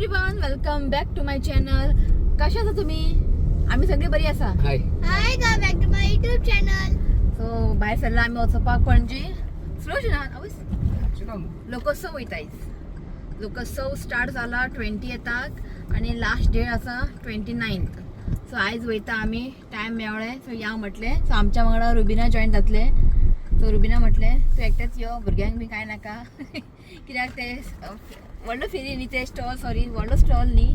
Everyone, welcome back to my channel. कशा आसा तुम्ही? आम्ही सगळे बरी आसा. हाय हाय go back to my YouTube channel. So भायर सरला आमी वचपाक पणजी. स्लो आवस लोकोत्सव वयता आयज. लोकोत्सव स्टार्ट जाला 20 येताक आनी लास्ट डेट आसा 29. सो आयज वयता आमी. टायम मेवळे सो या म्हटलें. सो आमच्या वांगडा रुबिना जॉयन जातलें. सो रुबिना म्हटलें तूं एकटेंच यो, भुरग्यांक बी कांय नाका, कित्याक ते व्हडलो फेरी न्ही ते स्टॉल, सॉरी व्हडलो स्टॉल न्ही.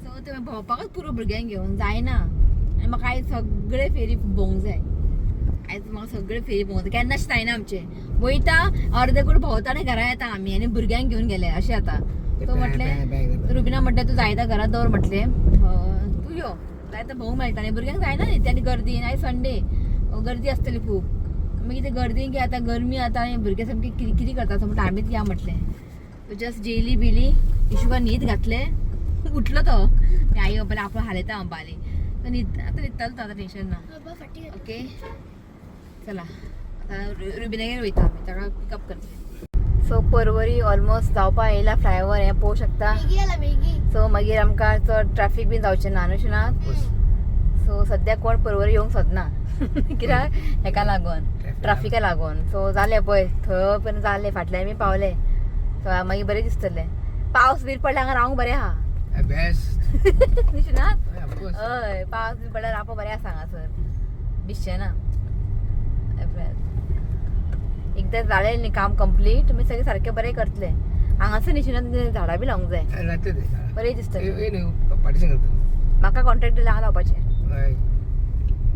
सो ते भोंवपाकच पुरो भुरग्यांक घेवन जायना. आनी म्हाका आयज सगळे फेरी भोवंक जाय. आयज म्हाका सगळे फेरी भोंवंक जाय. केन्नाच जायना आमचें, वयता अर्दे कूड भोंवता आनी घरा येता आमी आनी भुरग्यांक घेवन गेले अशें जाता. सो म्हटलें रुबिना म्हटलें तूं जायता घरात दवर म्हटलें, तूं यो जायता भोवंक मेळटा आनी भुरग्यांक जायना न्ही ते. आनी गर्दी, आयज संडे, गर्दी आसतली खूब. मागीर ते गर्दीन की आतां गरमी जाता आनी भुरगे सामकी किरकिरी करता. सो म्हटलें आमीच या म्हटलें. जस्ट जेली बिली, इशुका न्हीद घातले, उठलो तो. आई बाबाला आपण हालयता म्हणपाली. तो न्हीद आतां न्हिदतालो तो, आतां टेन्शन ना. बाबा फाटी. ओके, चला आता रुबिनागेर वयता आमी, ताका पिकअप करतले. सो परवरी ऑलमोस्ट जावपा येयला. फ्लायओवर हें पळोवंक शकता. मॅगी आला मॅगी. सो मागीर आमकां चड ट्रॅफिक बीन जावचें ना न्हू शिना. सो सद्याक कोण परवरी येवंक सोदना, कित्याक हेका लागून, ट्राफिका लागून. सो जालें पळय थंय पर्यंत जालें, फाटल्यान बी पावले. सो मागीर बरें दिसतलें. पावस बीन पडल्यार हांगा रावंक बरें आहा. बेस्ट. न्ही शिना? हय, पावस बी पडल्यार रावपा बरें आसा हांगासर, भिजचें ना. एकदां जालें न्ही काम कंप्लीट, तुमी सगळें सारकें बरें करतले हांगासर. न्ही शिना, झाडां बी लावंक जाय, बरें दिसतलें. पार्टिशन करता. म्हाका कॉन्ट्रॅक्ट दिला हांगा लावपाचें.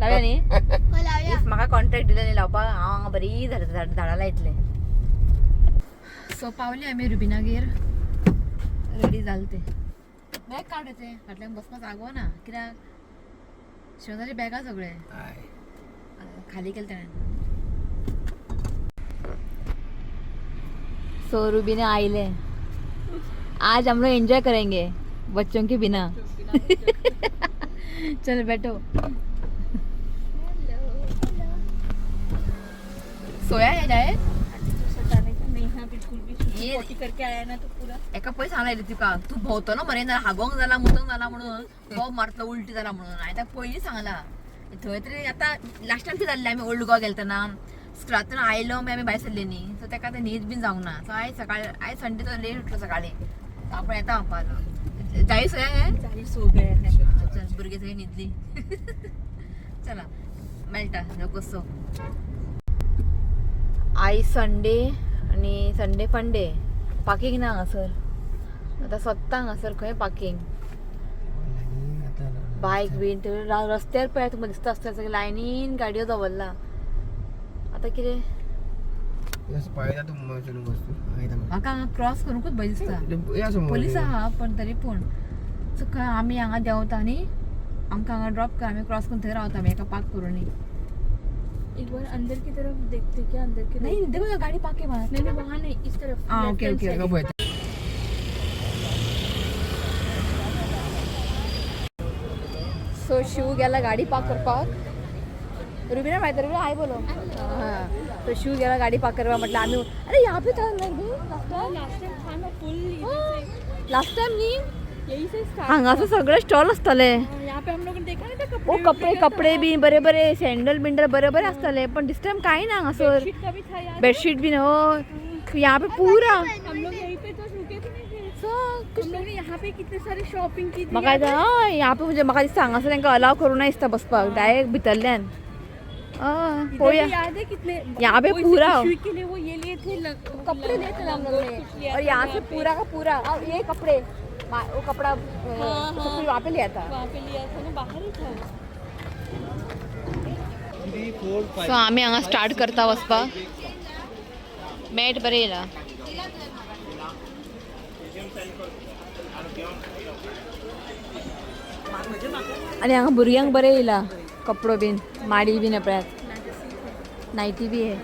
लावया न्ही? हो, लावया. If म्हाका कॉन्ट्रॅक्ट दिलें न्ही लावपाक, हांव हांगा बरी झाडां झाडां लायतलें. सो पावली आमी रुबिनागेर. रेडी जालें तें. बॅग काड तें, फाटल्यान बसपाक जागो ना, कित्याक शिवनाचे बॅगां सगळे खाली केले ताणें. सो रुबीने आइले. आज हम लोग एंजॉय करेंगे बच्चों के बिना. चलो बैठो. सोया है जाए. नहीं हाँ, बिल्कुल भी. ये- पॉटी करके आया ना तो पूरा. एका पयस सांगला तुका, तूं भोंवतलो मरे जाल्यार हागोंक जाला, मुतोंक जाला म्हणून, बोब मारतलो, उलटी जाला म्हणून. हांवें ताका पयलीं सांगला. थंय तरी आतां लास्ट टायम कितें जाल्लें, आमी ओल्ड गोवा गेलतना स्कुलांतल्यान आयलो, मागीर आमी भायर सरली न्ही. सो ताका आतां न्हीद बीन जावंक ना. सो आयज सकाळी, आयज संडे, तो लेट उठलो सकाळी. सो आपण येता म्हणपाक जायू सोया हे. सारी सो गए हैं. चल, भुरगे सगळी न्हिदली. चला, मेळटा लोकोत्सव. आयज संडे आनी संडे फंडे, पार्किंग ना हांगासर. आतां सोदता हांगासर खंय पार्किंग. बायक बीन ते रस्त्यार पळय, तुमकां दिसता आसतलें, सगळे लायनीन गाडयो दवरला. आतां कितें? म्हाका हांगा क्रॉस करूंकूच भंय दिसता. पोलीस आहा पण तरी पूण. सो खंय आमी हांगा देंवता न्ही, आमकां हांगा ड्रॉप कर, आमी क्रॉस करून थंय रावता आमी एका पार्क करून. एक बार अंदर की तरफ देखते क्या, अंदर की तरफ? नहीं, देखो ना, गाड़ी पार्क है वहाँ. नहीं नहीं, वहाँ नहीं, इस तरफ. हाँ, left okay, hand okay, side. Okay. So Shiv गेला गाडी पार्क करपाक. रुबीना माहिती, रुबीना हाय बोलो. हां, तो शिव गेला गाडी पार्क करपाक. म्हटलं आम्ही, अरे यहाँ पे था. लास्ट टाइम था ना फुल. लास्ट टाइम न्ही. यही से स्टार्ट. हांगासर सगळे स्टॉल आसताले. यहाँ पे हम लोगों ने देखा नहीं था ओ कपड़े. कपडे, कपडे बी बरे बरे, सँडल बिंडल बरे बरे आसताले, पण दिस टायम कांय ना हांगासर. बेडशीट का भी था यार. बेडशीट बी हो यहाँ पे पूरा. हम लोग यहीं पे तो रुके भी नहीं थे. सो हम लोग ने यहाँ पे कितने सारे शॉपिंग की थी. म्हाका याद है? हय, यहाँ पे म्हणजे म्हाका दिसता हांगासर तांकां अलाव करूं ना दिसता बसपाक, डायरेक्ट भितरल्यान हय. इधर पळोवया. भी याद है कितने यहाँ पे वो इसे पूरा- खुशी के लिए वो ये लिए थे कपड़े लिए थे हम लोग लंगोट कुछ ने लिया और था यहाँ से पे। पूरा का पूरा और ये कपड़े वो कपड़ा हाँ, सब हाँ। कुछ वहाँ पे लिया था. वहाँ पे लिया था ना, बाहर ही था वो. सो आमी हांगा स्टार्ट करता वचपाक. मॅट बरें येयला. आनी हांगा भुरग्यांक बरें येयला कपडो बीन, माडी बीन पळयात, नायटी बी हे.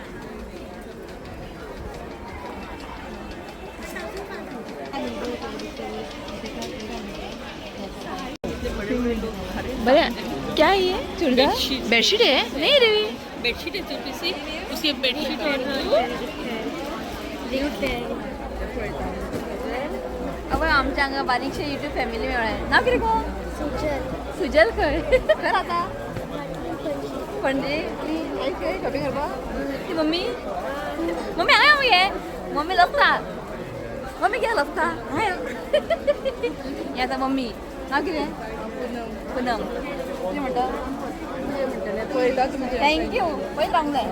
बरें. क्या है ये? चुड़ीदार बेडशीट है नहीं रवि? बेडशीट है छोटी सी, उसकी बेडशीट और. अवय आमच्या हांगा बारीकशे युट्यूब फॅमिली मेळ्ळें. नांव कितें गो? सुजल. सुजल. खंय खंय रावता? पणजी. ती खंय शॉपिंग करपाक? ती मम्मी, मम्मी हांगा यो मगे. मम्मी लजता. मम्मी कित्याक लजता? हांगा यो. हें आतां मम्मी. नांव कितें? पुनम. कितें म्हणटा? Thank you. पयलीं रावंक जाय.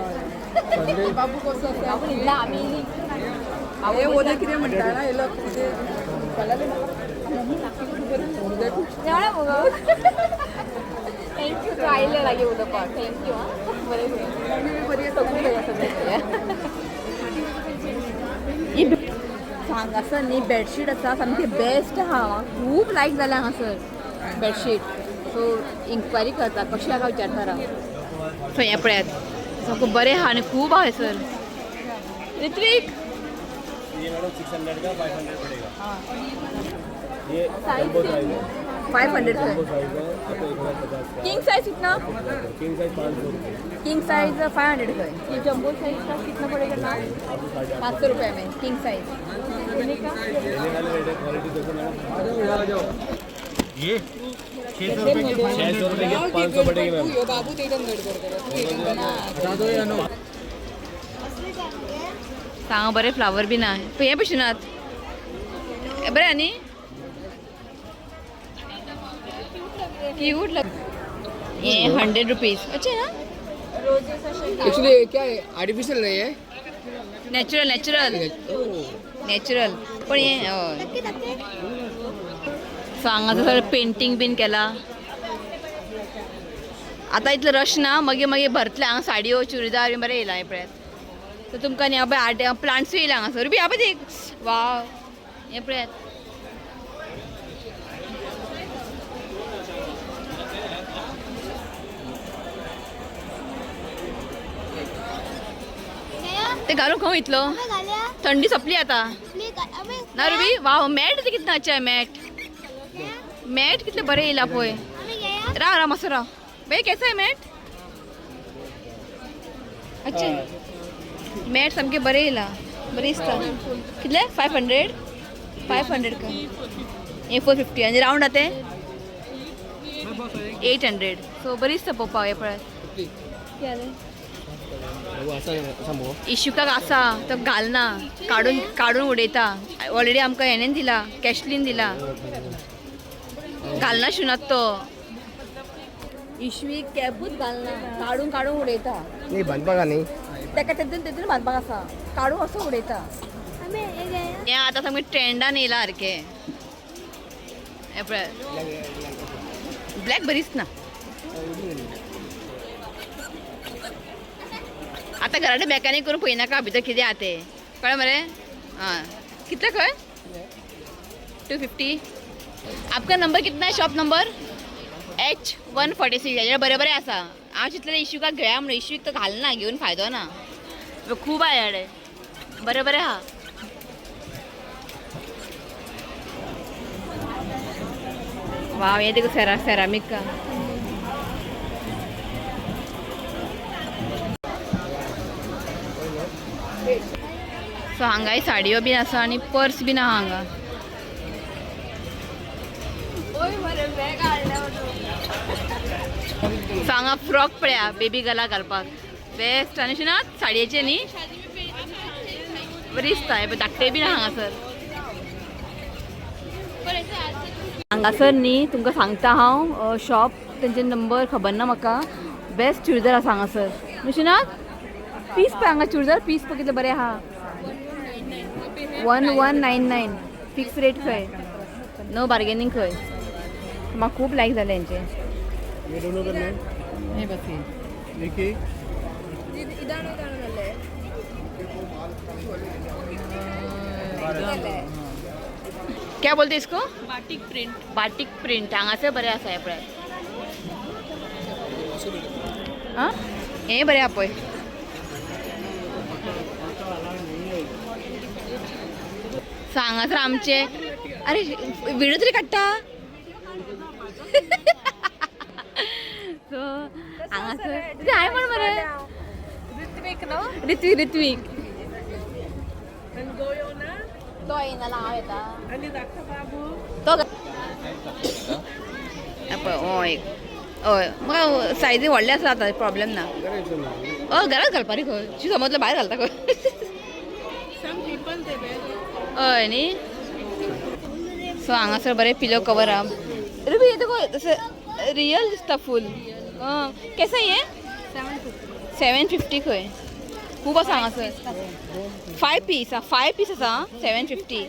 बाबू कसो आसा? बाबू न्हिदला. आमी येयली. हे ओले कितें म्हणटा ना, हे लोक कितें जेवणा मुगो. Thank you, तूं आयलें लागीं उलोवपाक. Thank you. आं, बरें. बरी सगळी. हांगासर न्ही बेडशीट आसा, सामकें बेस्ट आहा. खूब लायक जालें हांगासर बेडशीट. सो इन्क्वायरी करता कशें आहा विचारता राव. सो हें पळयात, सामकें बरें आहा आनी खूब आहा सर. ऋत्वीक. ये मैडम 600 का 500 पड़ेगा. ये जम्बो साइज है. 500. जम्बो साइज है आपको 1050 का. किंग साइज कितना? किंग साइज 500 रुपये. किंग साइज 500 खंय. ये जंबो साइज का कितना पड़ेगा नाम? आपको 850. 500 रुपये में किंग साइज. लेने वाले रेट है. क्वालिटी देखो मैडम. ये 600 रुपये के 500 पड़ेगी मैम. बाबू ते एकदम गडबड करता. सांगा बरें फ्लावर बी ना पळय. हे भशेन आहात बरें आनी क्यूट लग. हे 100 रुपीज. अच्छा ना. एक्चुअली क्या है, आर्टिफिशियल नहीं है. Natural, natural, natural. पण हे हय. धक्के धक्के. सो हांगा सगळें पेंटींग बीन केला. आतां इतलें रश ना, मागीर मागीर भरतलें हांगा. साडयो, चुडीदार बी बरें येयलां हें पळयात. सो तुमकां न्ही पळय आर्ट प्लांट्सूय येयला हांगासर बी. पळय देख, वाव, हें पळयात. गया. ते घालून खंय वयतलो? अबे घालया. थंडी सोंपली आतां. मी अबे. ना रुबी? वाव, मॅट कितना अच्छा है. मॅट, मॅट कितलें बरें येयला पळय. अबे गया. राव राव, मातसो राव. बाई, कैसा है मॅट? अच्छा, मॅट सामकें बरें येयला, बरें दिसता. कितले? 500. 500 का हे 450 आनी रावंड आहा तें 800. सो बरी दिसता पळोवपाक. हें पळय. इशुकाक आसा तो घालना, काडून काडून उडयता. ऑलरेडी आमकां हेणेन दिला, कॅशलीन दिला. घालना शिवनात तो. इशवी कॅबूच घालना, काडून काडून उडयता. नाही, बांदपाक नाही. ताका तेतून तेतून बांदपाक आसा, काडून असो उडयता. अबे हे गया. हें आतां सामकें ट्रेंडान येयला सारकें. हें पळय, ब्लॅक बरीच ना. आतां घरा कडेन मेकॅनीक करून पळयनाका भितर कितें आहा तें. कळ्ळें मरे? आं, कितले खंय? 250. आपका नंबर कितना है? Shop number H 146. हेजेर बरें बरें आसा. हांव चिंतलें इशुकाक घेया म्हणून, इशूक तर घालना, घेवन फायदो ना. खूब आहा हेडे, बरें बरें आहा. वाव, हे देखो, सेरामिक का. सो हांगाय साडयो बीन आसा आनी पर्स बीन आहा हांगा. ओय मरे, बॅग हाडल्या. सो हांगा फ्रॉक पळया, बेबी गला घालपाक बेस्ट. आनी अशें ना साडयेचे न्ही, बरी दिसता. हे पळय, धाकटे बीन आहा हांगासर. हांगासर न्ही तुमकां सांगता हांव, शॉप तेंचे नंबर खबर ना म्हाका. बेस्ट चुडीदार आसा हांगासर. अशें ना पीस पळय, हांगा चुडीदार पीस पळय कितले बरें आहा. 1199 फिक्स रेट खंय, नो बार्गेनींग खंय. म्हाका खूब लायक जालें हेंचें. ये दोनों करने हैं? नाही, बस हे. एक ही. इदाणो इदाणो जाले. क्या बोलते इसको? Batik print. बाटीक प्रिंट हांगासर बरें आसा. हें पळय. आं, हें बरें आहा पळय. सो हांगासर आमचे, अरे व्हिडिओ तरी काडटा. सो हांगासर हांवें म्हण मरे. ऋत्विक ना? ऋत्विक, ऋत्विक. गोयो ना. तो येना हांव येता तो पळय हो एक हय म्हाका सायजी व्हडले आसा आतां प्रॉब्लेम ना. हय घरात घालपा न्ही खंय शी समजलं भायर घालता खंय. हय न्ही. सो हांगासर बरें पिलो कवर आहा. रुबी ये देखो तशें रियल दिसता फूल. केसो हे 750 खंय खूब आसा हांगासर. 5 पीस आहा 5 पीस आसा 750.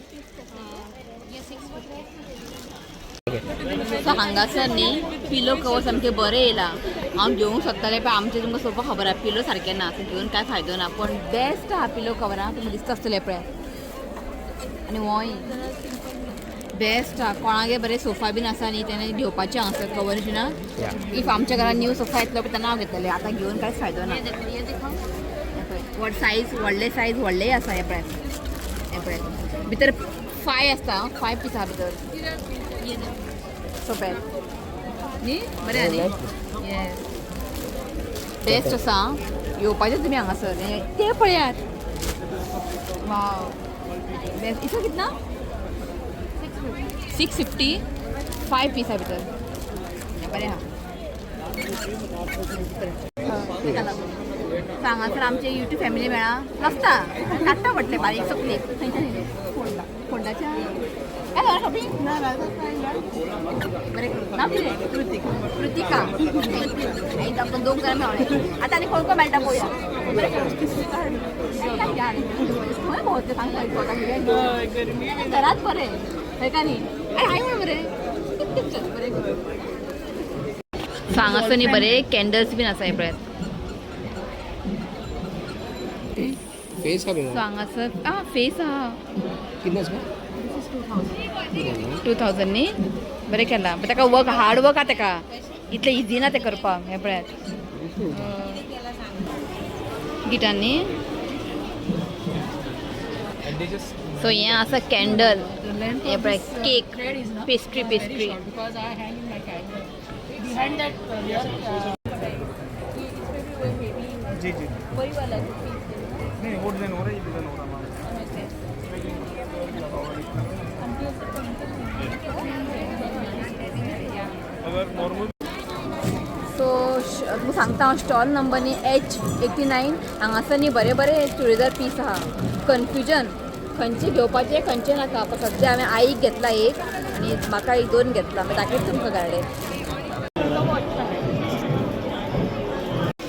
सो हांगासर न्ही पिलो कवर सामकें बरें येयला. हांव घेवंक सोदतालें पण आमचें तुमकां सोपो खबर आहा पिलो सारकें ना सो घेवन कांय फायदो ना पण बेस्ट आहा पिलो कवर आहा तुमकां दिसता आसतलें पळय. आनी होय बेस्ट आहा कोणागे बरें सोफा बीन आसा न्ही तेणें घेवपाचें हांगासर कवर ना. If आमच्या घरान न्यू सोफा येतलो पळय तेन्ना हांव घेतलें आतां घेवन कांयच फायदो ना. व्हड सायज व्हडले सायज व्हडलेय आसा हें पळय हें पळय भितर 5 आसता 5 पीस आहा भितर सोंपें न्ही बरें आहा न्ही. येस बेस्ट आसा येवपाचें तुमी हांगासर तें पळयात. वाव बेस्ट. इसो कितना 650 5 पीस आहा भितर बरें आहा. हांगासर आमचे यूट्यूब फॅमिली मेळा नासता काडटा म्हटलें बारीक सगळी खंयच्यान येयलें फोंडाच्या काय झालं शॉपिंग बरें नांव कितें कृतिका. कृतिका आयज आमकां 2 जाणां मेळ्ळें आतां आनी कोण कोण मेळटा पळोवया. बरें खंय भोंवतलें सांग घरात बरें हय का न्ही. अरे हाय म्हण बरें बरें. सो हांगासर न्ही बरें कॅन्डल्स बीन आसा हे पळयात. फेस का भी सो हांगासर आं फेस आहा. कितना इसका 2000 न्ही बरें केलां. बट ताका वर्क हार्ड वर्क आहा ताका इतलें इजी ना तें करपाक. हें पळयात गिटार न्ही. सो हें आसा कॅन्डल हें पळय केक पेस्ट्री पेस्ट्री. जी जी नहीं वो डिज़ाइन हो रहा है ये डिज़ाइन हो रहा है अगर नॉर्मल. सो तुमकां सांगता हांव स्टॉल नंबर न्ही H89. हांगासर न्ही बरें बरें चुडीदार पीस आहा. कन्फ्युजन खंयचे घेवपाचें खंयचे नाका. पण सद्या हांवें आईक घेतला एक आनी म्हाका एक 2 घेतला मागीर दाखयता तुमकां गाडे.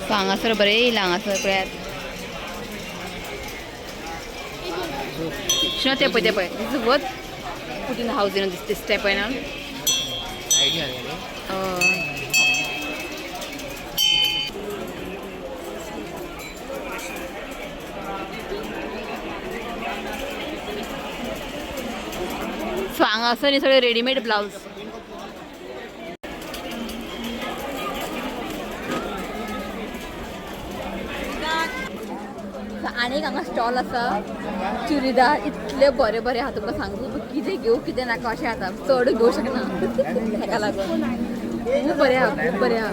सो हांगासर बरें येयलां हांगासर पळयात. शिनो तें पळय तें पळय this is worth put in house you know this step पळय ना. आयडिया न्ही. सो हांगासर न्ही सगळे रेडीमेड ब्लावज. आनी एक हांगा स्टॉल आसा चुडीदार इतले बरे बरे आहा तुमकां सांगू कितें घेवं कितें नाका अशें जाता चड घेवं शकना ताका लागून खूब बरें आहा खूब बरें आहा.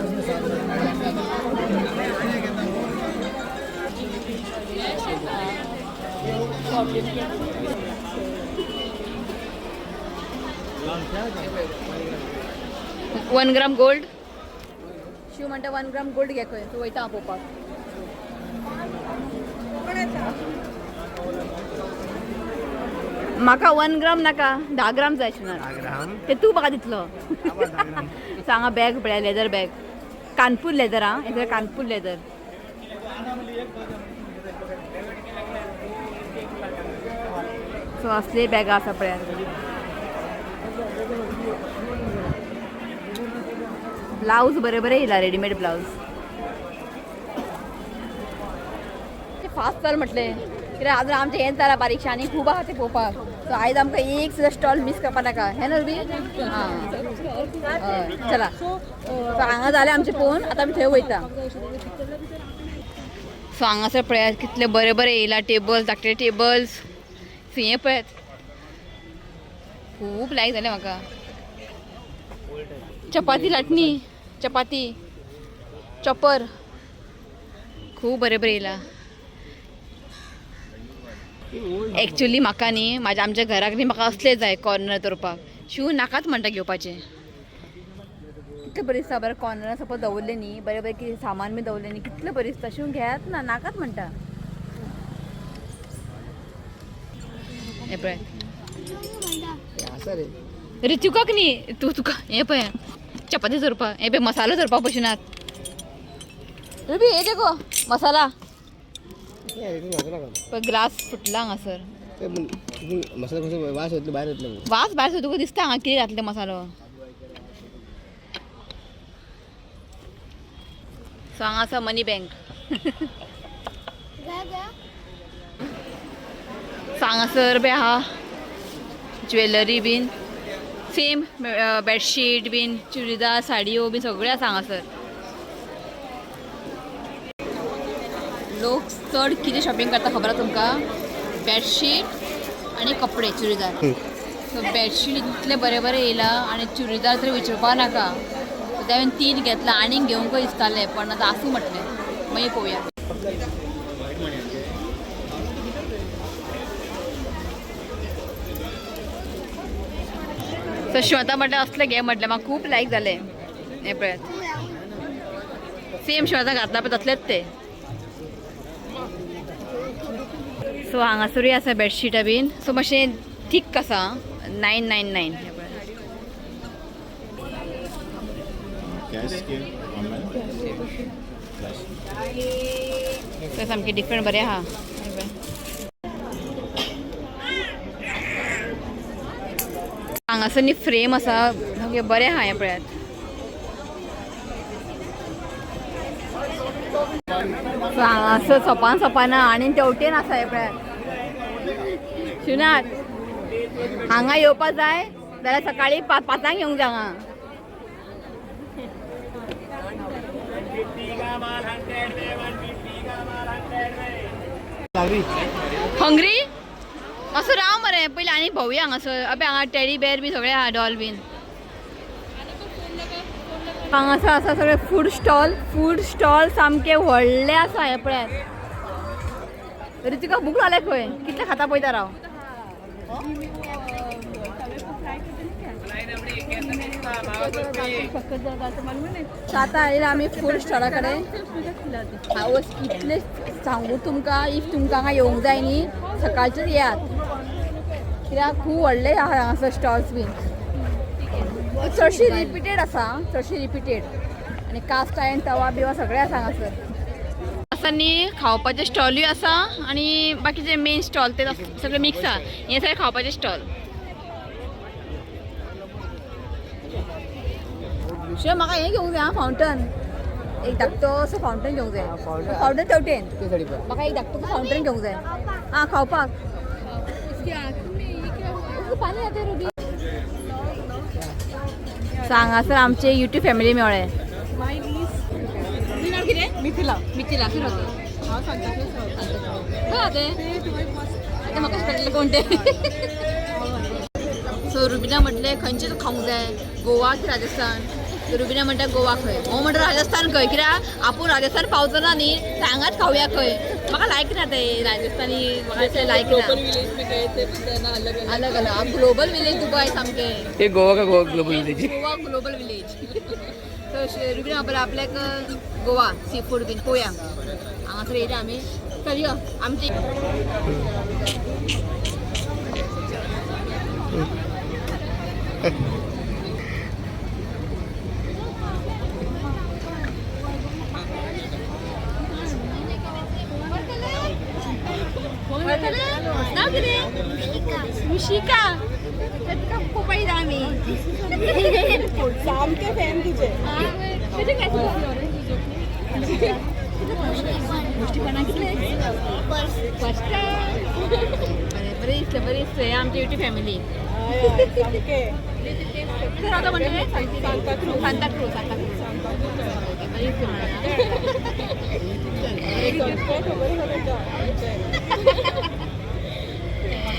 1 ग्राम गोल्ड शिव म्हणटा 1 ग्राम गोल्ड घे खंय तूं वयता हांव पळोवपाक. म्हाका 1 ग्राम नाका 10 ग्राम जाय शिवनाथ. 10 ग्राम ते तूं म्हाका दितलो. सो हांगा बॅग पळय लेदर बॅग कानपूर लेदर आं हें कानपूर लेदर. सो असले बॅगां आसा पळयात. ब्लावज बरें बरें येयला रेडीमेड ब्लावज. फास्ट चल म्हटलें कित्याक आजून आमचें हें जालां बारीकशें आनी खूब आहा तें पळोवपाक. सो आयज आमकां एक सुद्दां स्टॉल मीस करपा नाका हें न्हू बी. आं हय चला. सो हांगा जालें आमचें पळोवन आतां आमी थंय वयता. सो हांगासर पळयात कितले बरें बरें येयला टेबल्स धाकटे टेबल्स. सो हें पळयात खूब लायक जालें म्हाका. चपाती लाटणी चपाती चॉपर खूब बरें बरें येयला. एक्चुली म्हाका न्ही म्हाज्या आमच्या घराक न्ही म्हाका असले जाय कॉर्नर दवरपाक. शिव नाकाच म्हणटा घेवपाचें. कितलें बरें दिसता बरें कॉर्नरान सपोज दवरलें न्ही बरें बरें कितें सामान बी दवरलें न्ही कितलें बरें दिसता. शिव घेयात ना नाकाच म्हणटा. हें पळय आसा रे. ऋतुकाक न्ही तूं तुका हें पळय चपाती धरपाक हें पळय मसालो धरपाक बशिनात. रुबी हे देखो मसाला. पळय ग्लास फुटला हांगासर. मसाला कसो वास येतलो भायर येतलो. वास भायर तुका दिसता हांगा कितें घातलें मसालो. सो हांगा आसा मनी बँक. सो हांगासर बी आहा ज्वेलरी बीन सेम बेडशीट बीन चुडीदार साडयो बीन सगळें आसा हांगासर. लोक चड कितें शॉपिंग करता खबर आसा तुमकां? बेडशीट आनी कपडे चुडीदार. सो बेडशीट इतलें बरें बरें येयलां आनी चुडीदार तर विचारपा नाका. सो हांवें 3 घेतला आनीक घेवंक दिसतालें पण आतां आसूं म्हटलें मागीर पळोवया. सो श्वेता म्हटलें असलें घे म्हटलें म्हाका खूब लायक जालें. हें पळयात सेम श्वेता घातला पळय तसलेच ते. सो हांगासरूय आसा बेडशीटां बीन. सो मातशें थीक आसा 999. हें पळय. ते सामकें डिफरंट बरें आहा. हें पळय हांगासर न्ही फ्रेम आसा सामकें बरें आहा. हें पळयात. सो हांगासर सोपान सोपान आनी तेवटेन आसा. हें पळयात शिवनाथ हांगा येवपा जाय जाल्यार सकाळीं 5-5 येवंक जाय हांगा. हंग्री मातसो राव मरे पयलीं आनी भोंवया हांगासर. अबे हांगा टेडी बेर बी सगळें आहा डॉल बीन. हांगासर आसा सगळें फूड स्टॉल. फूड स्टॉल सामकें व्हडलें आसा. हें पळयात. ऋतिका भूक लागल्या खंय कितलें खाता पळयता राव. आतां आयला आमी फूड स्टॉला कडेन. हांव कितलें सांगू तुमकां if तुमकां हांगा येवंक जाय न्ही सकाळचेच येयात कित्याक खूब व्हडले आहा हांगासर स्टॉल्स बीन. चडशी रिपीटेड आसा चडशी रिपीटेड आनी कास्ट आयर्न तवा बिवा सगळें आसा हांगासर. आसा न्ही खावपाचे स्टॉलूय आसा आनी बाकीचे मेन स्टॉल ते सगळे मिक्स आहा. हे सगळे खावपाचे स्टॉल. शिवाय म्हाका हें घेवंक जाय आं फावंटन. एक धाकटो असो फावंटन घेवंक जाय. फावंटन तेवटेन म्हाका एक धाकटो फावंटन घेवंक जाय. आं खावपाक पानी जाता रुबी. सो हांगासर आमचे युट्यूब फॅमिली मेळ्ळे. कितें मिथिला. मिथिला खंय रावता? खंय रावता? आतां म्हाका कळटलें कोण तें. सो रुबिना म्हटलें खंयचें खावंक जाय गोवा की राजस्थान? रुबिना म्हणटा गोवा खंय. हांव म्हणटा राजस्थान खंय कित्याक आपूण राजस्थान पावचो ना न्ही हांगाच खावया खंय. म्हाका लायक ना ते राजस्थानी म्हाका ते लायक ना. अलग अलग ग्लोबल विलेज दुबय सामकें. हे गोवा का Goa global village. Goa global village. So Rubina बरें आपल्याक गोवा सी फूड बीन पळोवया. हांगासर येयला आमी चल यो आमची. नाव कितें? मुशिका. तुका खूब पळयता आमी. सामके फॅन तुजे. कितले बरें बरें दिसलें बरें दिसलें. आमची युट्यूब फॅमिली. सामके खंय रावता म्हणलें? सांताक्रूज. सांताक्रूज. ओके बरें दिसलें म्हाका.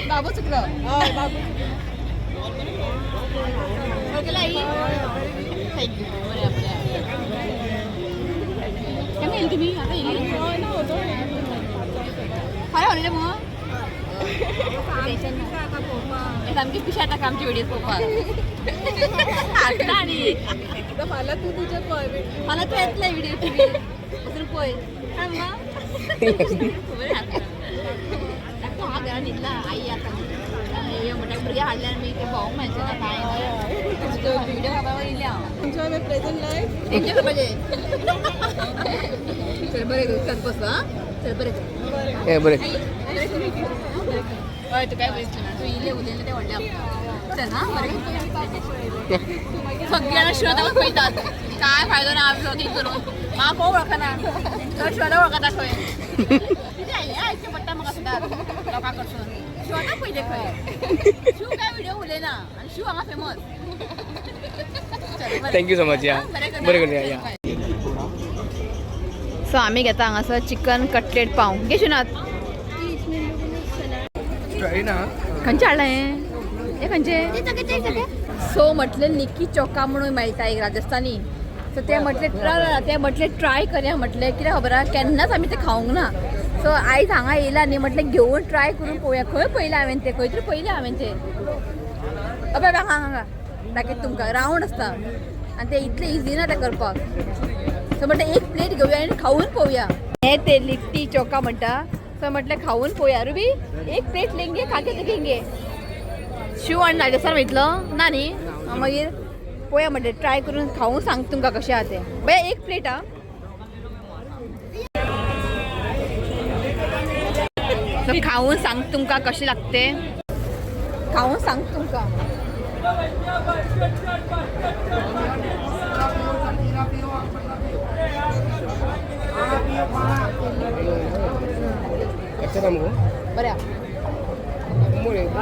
बाबू चुकलो. हय बाबू. Okay I thank you. बरें बरें. केन्ना येयली तुमी? आतां येयली? हय ना होतो. फाल्यां हॉलिडे मगो? टेन्शन ना. हे सामकी पिशे आतां आमचे व्हिडिओ पळोवपाक. हांसता आनी फाल्यां तूं तुजे पळय. मला तूं येतले व्हिडिओ टिव्हीर वचून पळय. सांग बरें हांसता. तो हांव घरा न्हिदला. आई आसा हे म्हणटा भुरग्याक हाडल्यार आमी ते भोंवंक मेळचें ना कांय ना. व्हिडिओ काडपाक येयलें हांव. Enjoy my present life. Enjoy करपाचें. चल बरें कर, चल बस आं. चल बरें कर. हे बरें. हय, तुकाय बरें दिसलें ना. तूं इल्लें उलयलें तें व्हडलें आमकां. चल हां, बरें कर. सगळीं जाणां शिवदाक पळयतात. काय फायदो ना ब्लॉगींग करून. म्हाका कोण वळखना, चड शिवदाक वळखता खंय. कितें हें आयकचें पडटा म्हाका सुद्दां लोकां कडसून. शिवदाक पळयलें खंय. शिव काय व्हिडिओ उलयना आनी शिव हांगा famous. Thank you so much या. बरें करून या. सो आमी घेता हांगासर चिकन कटलेट पाव. घे शिवनाथ. ना. खंयचें हाडलें हें? हें खंयचें? सो म्हटलें लिकी चोका म्हणून मेळटा एक राजस्थानी. सो ते म्हटलें ते म्हटलें ट्राय करया म्हटलें. कित्याक खबर आहा, केन्नाच आमी ते खावंक ना. सो आयज हांगा येयला न्ही, म्हटलें घेवन ट्राय करून पळोवया. खंय पळयलां हांवें तें, खंय तरी पळयलें हांवें तें. अबे हांगा हांगा दाखयता तुमकां. रावंड आसता आनी तें इतलें इजी ना तें करपाक. सो म्हटलें एक प्लेट घेवया आनी खावून पळोवया. हें ते लिट्टी चोका म्हणटा. सो म्हटलें खावून पळोवया. रुबी एक प्लेट लेंगे, खाके देखेंगे. शिव आनी राजस्थान वयतलो ना न्ही, मागीर पळोवया म्हटलें ट्राय करून खावून सांग तुमकां कशें आहा तें. बया एक प्लेट आं. सो खावून सांग तुमकां कशें लागते. खावून सांग तुमकां. अच्छा काम गो. बरें आहा.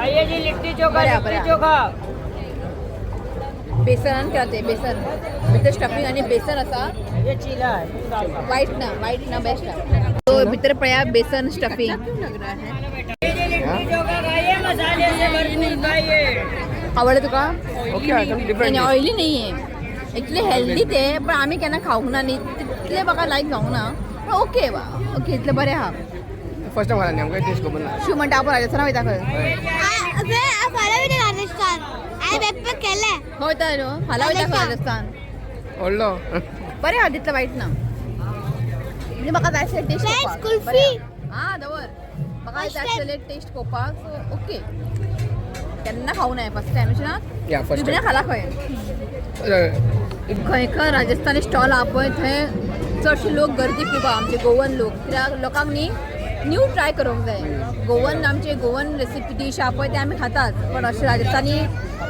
आइए जी, लिट्टी चोखा. बरं, बरं. लिट्टी चोखा. बेसनान केला ते. बेसन भितर स्टफिंग आनी बेसन आसा. ये चीला है मूंग दाल का. वायट ना, वायट ना, बेस्ट आहा. सो भितर पळया बेसन स्टफिंग. ये जी लिट्टी चोखा खाइए, मसाले से भरपूर खाइए. आवडलें तुका? Okay, different. ऑयली नाही आहे. एक्चुली हेल्दी ते, पण आमी केन्ना खावंक ना न्ही, तितलें म्हाका लायक जावंक ना. पण ओके ओके, इतलें बरें आहा. फर्स्ट टायम खाला न्ही, आमकां टेस्ट खबर ना. शिव म्हणटा आपूण राजस्थाना वयता खंय. फाल्यां वयता राजस्थान. हांवें बॅकपॅक केलें. खंय वयता न्हू? फाल्यां वयता खंय राजस्थान. व्हडलो. बरें आहा, तितलें वायट ना. म्हणजे म्हाका जाय आसलें टेस्ट. Friends, kulfi. आं दवर. म्हाका First जाय time. आसलें टेस्ट पळोवपाक. सो ओके, केन्ना खावूं ना, फर्स्ट टायम अशें ना. या, फर्स्ट. तुवें खाला खंय? टायम. खंय खंय राजस्थानी स्टॉल आहा पळय, थंय चडशे लोक गर्दी खूब आहा. आमचे गोवन लोक, कित्याक लोकांक न्ही न्यू ट्राय करूंक जाय. गोवन आमचे गोवन रेसिपी डीश आहा पळय, ते आमी खातात, पण अशें राजस्थानी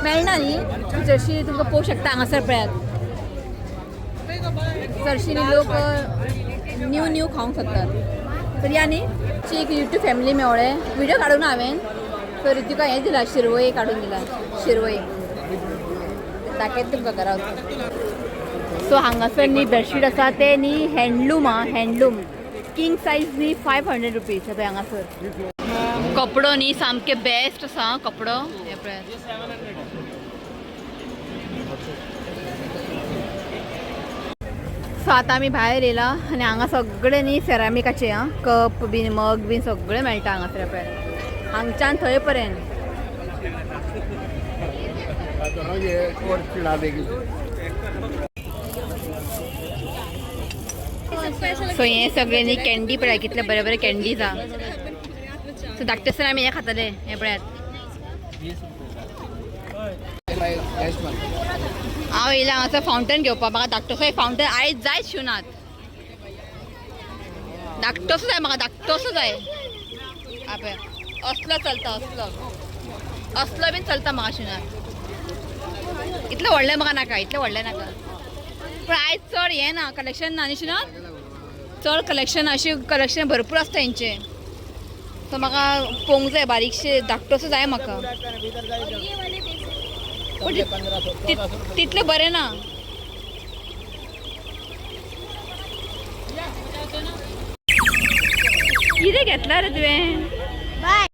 मेळना न्ही. चडशी तुमकां पळोवंक शकता हांगासर पळयात, चडशी न्ही लोक न्यू न्यू खावंक सोदतात. तर या न्ही एक युट्यूब फॅमिली मेवळे. व्हिडिओ काडून हांवें तर तुका हें दिला, शिरवय काडून दिला. शिरवय दाखयत तुमकां घरा वचून. सो हांगासर न्ही बेडशीट आसा ते न्ही हँडलूम आं. हँडलूम किंग सायज न्ही 500 रुपीज. पळय हांगासर कपडो न्ही सामके बेस्ट आसा आं कपडो. हें पळयात. सो आतां आमी भायर येयला आनी हांगा सगळे न्ही सेरामिकाचे आं कप बीन मग बीन सगळे मेळटा हांगासर. पळय हांगच्यान थंय पर्यंत. और खिला देगी. सो हे सगळे न्ही कॅन्डी पळय, कितले बरे बरे कॅन्डीज आहा. सो धाकटे आसतना आमी हें खाताले. हें पळयात. Best one. हांव येयलां हांगासर फावंटन घेवपाक. म्हाका धाकटोसो एक फावंटन आयज जायच शिवनाथ. धाकटोसो जाय म्हाका, धाकटोसो जाय. हा पळय असलो चलता, असलो असलो बीन चलता म्हाका शिवनाथ. इतलें व्हडलें म्हाका नाका, इतलें व्हडलें नाका. पूण आयज चड हें ना, कलेक्शन ना न्ही शिवनाथ. चड कलेक्शन, अशें कलेक्शन भरपूर आसता हेंचें. सो म्हाका पळोवंक जाय, बारीकशें धाकटोसो जाय म्हाका. पूण तितलें बरें ना. कितें घेतलां रे तुवें? बाय.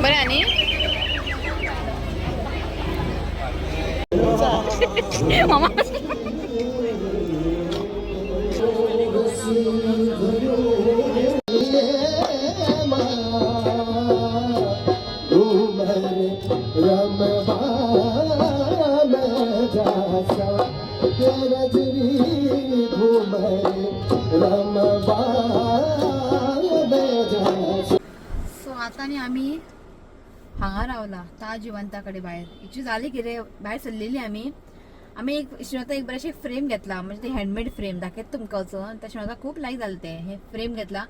बरें आहा न्ही? मामा. आतां न्ही आमी हांगा रावला ताज जिवंता कडेन भायर. एक्चुली जाली कितें, भायर सरलेली आमी. आमी एक श्रीनाथा एक बरेंशें फ्रेम घेतला, म्हणजे ते हँडमेड फ्रेम दाखयता तुमकां वचून. त्या श्रीनाथा खूब लायक जालें तें. हें फ्रेम घेतला,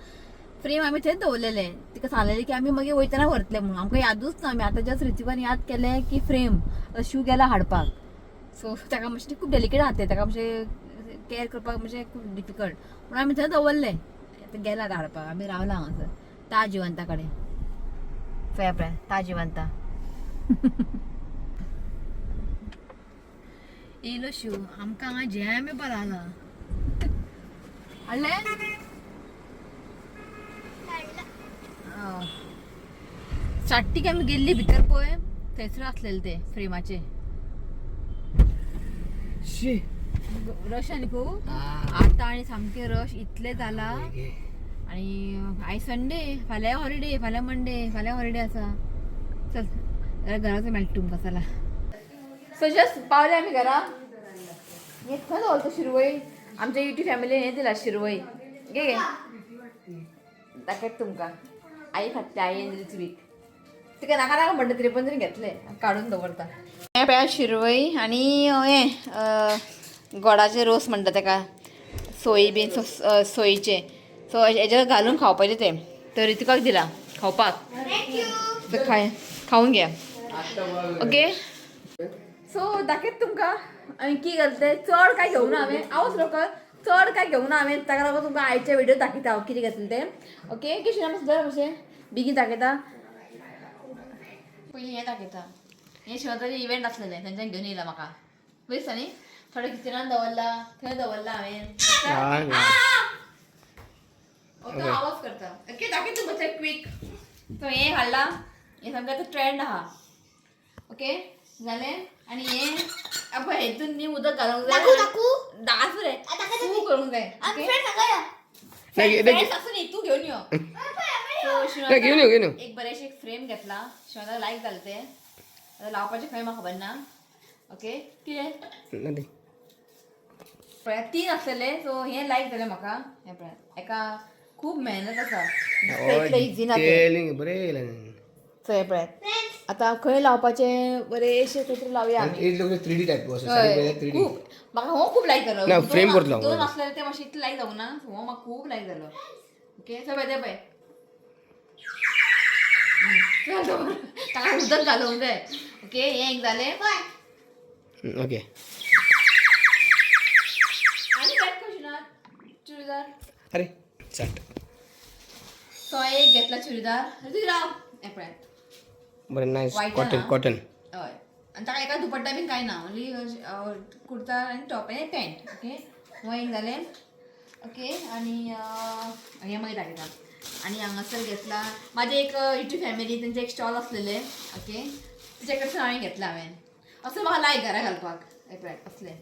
फ्रेम आमी थंयच दवरलेलें. तिका सांगलेलें की आमी मागीर वयतना व्हरतले म्हणून. आमकां यादूच ना. आमी आतां जस्ट रितिवान याद केलें की फ्रेम शू गेला हाडपाक. सो ताका मातशें खूब डेलिकेट आहा तें, ताका मातशें कॅर करपाक मातशें खूब डिफिकल्ट म्हणून आमी थंय दवरलें. आतां गेला हाडपाक. आमी रावला हांगासर ताज जिवंता कडेन. चोया पळय ताज जिवंता येयलो शिव. आमकां हांगा जॅम येवपा लागला. हाडलें. स्टार्टींग आमी गेल्ली भितर पळय थंयसर आसलेले ते फ्रेमाचे. शी. रश आनी खूब आतां आनी सामकें रश इतलें जाला. आणि आयज संडे, फाल्यां हॉलिडे, फाल्यां मंडे, फाल्यां हॉलिडे आसा. चल जाल्यार घराच मेळटा तुमकां. चला सो जस्ट पावले आमी घरा. हे खंय दवरता शिरवय? आमच्या युट्यूब फॅमिलीन हे दिला शिरवय. घे घे दाखयता तुमकां. आई खातली, आई दिली चुलीक. तिका नाका नाका म्हणटा तरी पण तरी घेतले काडून दवरता. हे पळय शिरवय आनी हें गोडाचे रोस म्हणटा तेका, सोय बीन सोयीचे. सो हेजेर घालून खावपाचें तें. तर ऋतिकाक दिला खावपाक. तर खाय खावन घे. ओके सो दाखयत तुमकां हांवें की घातलें. चड काय घेवना हांवें, आवज लोकर चड काय घेवना हांवें. ताका लागून तुमकां आयच्या व्हिडिओ दाखयता हांव कितें घेतलें तें. ओके कितें मातशें धर, मातशें बेगीन दाखयता. पयलीं हें दाखयता. हें शिवरात्री इव्हेंट आसलेलें तेंच्यान घेवन येयला म्हाका. बरें दिसता न्ही. थोडें किचनान दवरला, थंय दवरला हांवें. तो आवाज करता. ओके दाखयता तुमकां क्वीक. सो हें हाडला, हें सामकें आतां ट्रेंड आहा. ओके जालें. आनी हें पळय हेतून न्ही उदक घालूंक जाय. दाखू दाखू. दास रे तूं करूंक जाय. आमी फ्रेंड सांगया. फ्रेंड्स आसूं न्ही, तूं घेवन यो. सो घेवन यो, घेवन यो. एक बरेंशें एक फ्रेम घेतला. शिवनाथाक लायक जालें तें. आतां लावपाचें खंय म्हाका खबर ना. ओके कितें नथींग. पळय तीन आसलेले. सो हें लायक जालें म्हाका. हें पळय एका खूब मेहनत आसा, इतलें इजी ना तें. बरें येयलें. सो हें पळय आतां खंय लावपाचें, बरेंशें खंय तरी लावया आमी. Three D type. हय, थ्री डी. खूब म्हाका हो खूब लायक जालो. ना, frame करतलो हांव. दोन आसलेले ते मातशे इतले लायक जावंक ना. सो हो म्हाका खूब लायक जालो. ओके सो पळय ते पळय चल दवर. ताका उदक घालूंक जाय. ओके हें एक जालें. ओके. आनी बॅग कशी ना चुडीदार. अरे स्टार्ट. सो एक घेतला चुडीदार. तुझी राव हें पळय. बरें नायस. White cotton. आहा. कॉटन. हय आनी ताका एका दुपट्टा बीन कांय ना, ओन्ली कुर्ता आनी टॉप आनी पॅन्ट. ओके हो एक जालें. ओके आनी हें मागीर दाखयता. आनी हांगासर घेतला म्हाजे एक युट्यूब फॅमिली, तेंचे एक स्टॉल आसलेलें. ओके तेच्या कडसून हांवें घेतला. हांवें असो म्हाका लायक घरा घालपाक. हें पळय असलें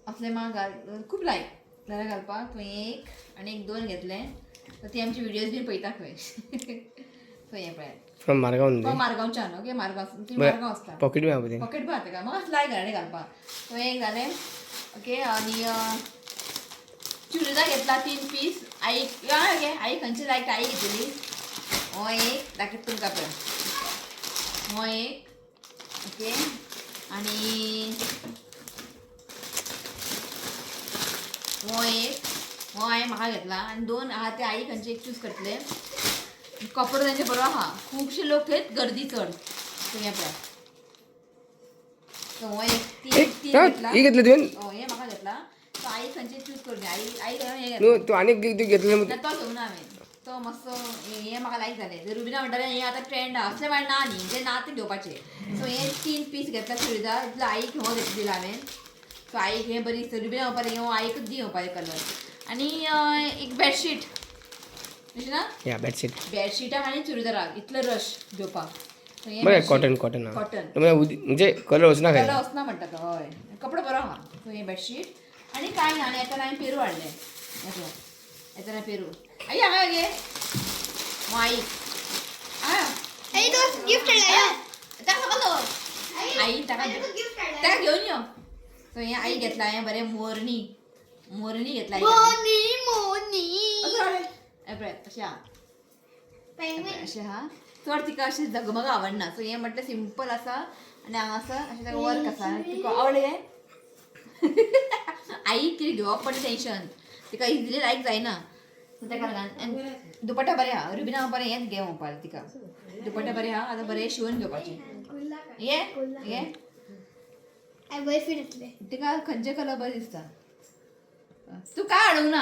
असलें म्हाका घाल खूब लायक घरा घालपाक. थंय एक आनी एक दोन घेतले. तर ती आमची व्हिडियोज बीन पळयता खंय. सो हें पळय. फ्रॉम मारगांव. हो मारगांवच्यान. ओके मारगांव, ती मारगांव आसता. पॉकेट बी आहा. पॉकेट बी आतां म्हाका लायक घराकडेन घालपाक. सो एक जालें. ओके आनी चुडीदार घेतला 3 पीस. आई गे आई खंयचे लायक आई घेतली. हो एक दाखयता तुमकां पळय. हो एक. ओके आनी हो एक हो हांवें म्हाका घेतला. आनी दोन आहा ते आई खंयचे एक चूज करतले. कपडो तेंचे बरो आहा. खुबशे लोक थंयच गर्दी चड. सो हें पळय. सो हो एक तीन तीन घेतला. ही घेतलं तुवें? हो हें म्हाका घेतला. सो आई खंयचे चूज करून आई आई हें न्हू घेतला. तूं आनीक तूं घेतलं. ना तो घेवना हांवें. तो मातसो हें म्हाका लायक जालें. रुबिना म्हणटालें हें आतां ट्रेंड आहा, असलें म्हळ्यार ना न्ही, जें ना तें घेवपाचें. सो हें 3 पीस घेतला चुडीदार. इतलो आईक हो घेतली दिला हांवें. सो आईक हें बरी दिसता. रुबिना म्हणपाक हो आईकूच दी म्हणपाचें कलर. आनी एक बेडशीट अशें ना. या बेडशीट. बेडशीटाक आनी चुडीदाराक इतलो रश घेवपाक. सो हें बरें बेडशीट. कॉटन कॉटन आहा. कॉटन. म्हणजे कलर वचना कलर खंय. वचना म्हणटा तो. हय कपडो बरो आहा. सो हें बेडशीट आनी कांय ना. आनी येतना हांवें पेरू हाडलें. येतना पेरू आई हांगा गे हो आई आई तो गिफ्ट हाडला. ताका खबर दवर आई ताका गिफ्ट हाडला. ताका घेवन यो. सो हें आई घेतला. हें बरें मोरणी मोरणी घेतला. मोनी मोनी. हें पळय अशें आहा. पेंग्विन. अशें हा, चड तिका अशें जगमग आवडना. सो हें म्हटलें सिंपल आसा आनी हांगासर अशें ताका वर्क आसा. तुका आवडलें हें? आई कितें घेवप पडलें टेंशन, तिका इजिली लायक जायना. सो ताका लागून दुपट्टा बरें आहा रुबिना, बरें हेंच घे म्हणपाक तिका. दुपट्टा बरें आहा, आतां बरें शिवून घेवपाचें. ये ये. I बरें फिट येतलें. तिका खंयचे कलर बरें दिसता? तूं काय हाडूंक ना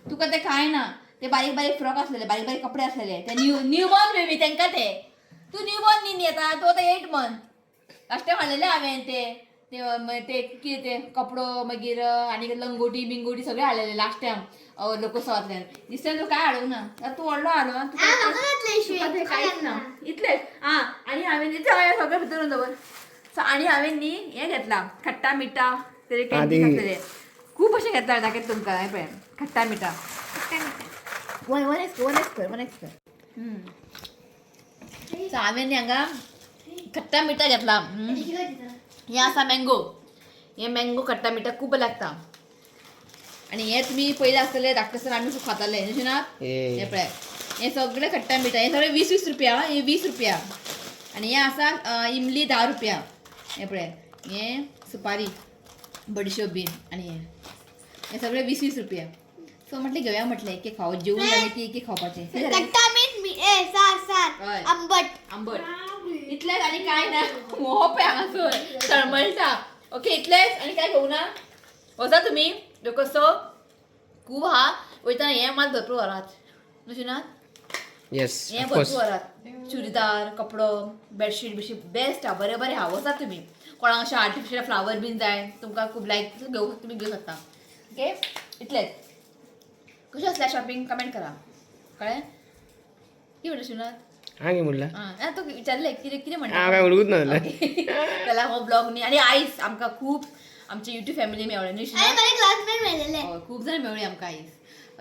तुका, ते कांय ना. ते बारीक बारीक फ्रॉक आसलेले, बारीक बारीक कपडे आसलेले, ते न्यू न्यू बॉर्न बेबी तांकां ते. तूं न्यू बॉर्न न्ही न्ही आतां तूं आतां 8 मंथ. लास्ट टायम हाडलेले हांवें ते ते ते कितें ते कपडो, मागीर आनी लंगोटी बिंगोटी सगळें हाडलेले लास्ट टायम लोकोत्सवांतल्यान. दिसता तूं कांय हाडूंक ना आतां, तूं व्हडलो हाडलो. आ, म्हाका जातलें तुका इशू. ते कांयच ना इतलेंच. आं, आनी हांवें न्ही सगळें भितर दवर. सो आनी हांवें न्ही हें घेतलां, खट्टा मिठा तेजे कॅन्टीन आसलेले खूब अशें घेतला. दाखयता तुमकां. हें पळय, खट्टा मिठा. One one x one x कर, वन एक्स कर. सो हांवें न्ही हांगा खट्टा मिठा घेतला. हें आसा मँगो. हें मँगो खट्टा मिठा खूब लागता. आनी हें तुमी पयलें आसतलें, धाकटें आसतना आमी खूब खाताले न्ही ना? हें पळय, हें सगळें खट्टा मिठा, हें सगळें 20-20 रुपया. हें 20 रुपया. आनी हें आसा इमली 10 रुपया. हें पळय, हें सुपारी बडिशोप बीन. आनी हें हें सगळें 20-20 रुपया. सो म्हटलें घेवया, म्हटलें एक एक खाव, जेवण जालें की एक एक खावपाचें. खट्टा मीठ ए सार सार. हय. आंबट. आंबट. इतलेंच आनी कांय ना. हो पळय हांगासर तळमळटा. ओके, इतलेंच आनी कांय घेवना. वचा तुमी लोकोत्सव खूब आहा. वयतना हें मात भरपूर व्हरात न्हू ना? येस. हें भरपूर व्हरात, चुडीदार कपडो, बेडशीट बिडशीट बेस्ट आहा, बरें बरें आहा. वचात तुमी. कोणाक अशें आर्टिफिशियल फ्लावर बीन जाय तुमकां खूब लायक घेवं, तुमी घेवं शकता. ओके, इतलेंच. कशें आसलें शॉपिंग कमेंट करा. कळ्ळें? कितें म्हणटा शिवनाथ? हांव कितें म्हणलां? आं, तूं विचारलें कितें कितें म्हणटा? हांव काय म्हणूच ना जाल्यार. जाल्यार हो ब्लॉग न्ही. आनी आयज आमकां खूब आमचे युट्यूब फॅमिली मेवळे न्ही आनी शिवनाथ? म्हाका क्लासमेट मेळलेले. हय, खूब जाण मेवळी आमकां आयज.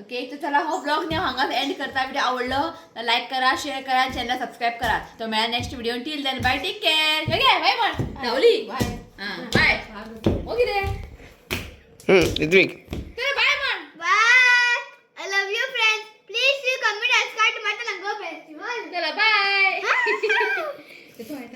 ओके, तर चला, हो ब्लॉग न्ही हांव हांगाच एंड करता. व्हिडिओ आवडलो तर लायक करा, शेअर करा, चॅनल सबस्क्राईब करा. तो मेळा next video. Till then bye, take care. Okay, bye म्हण धावली. बाय. हां, बाय. हो कितें? ऋत्विक.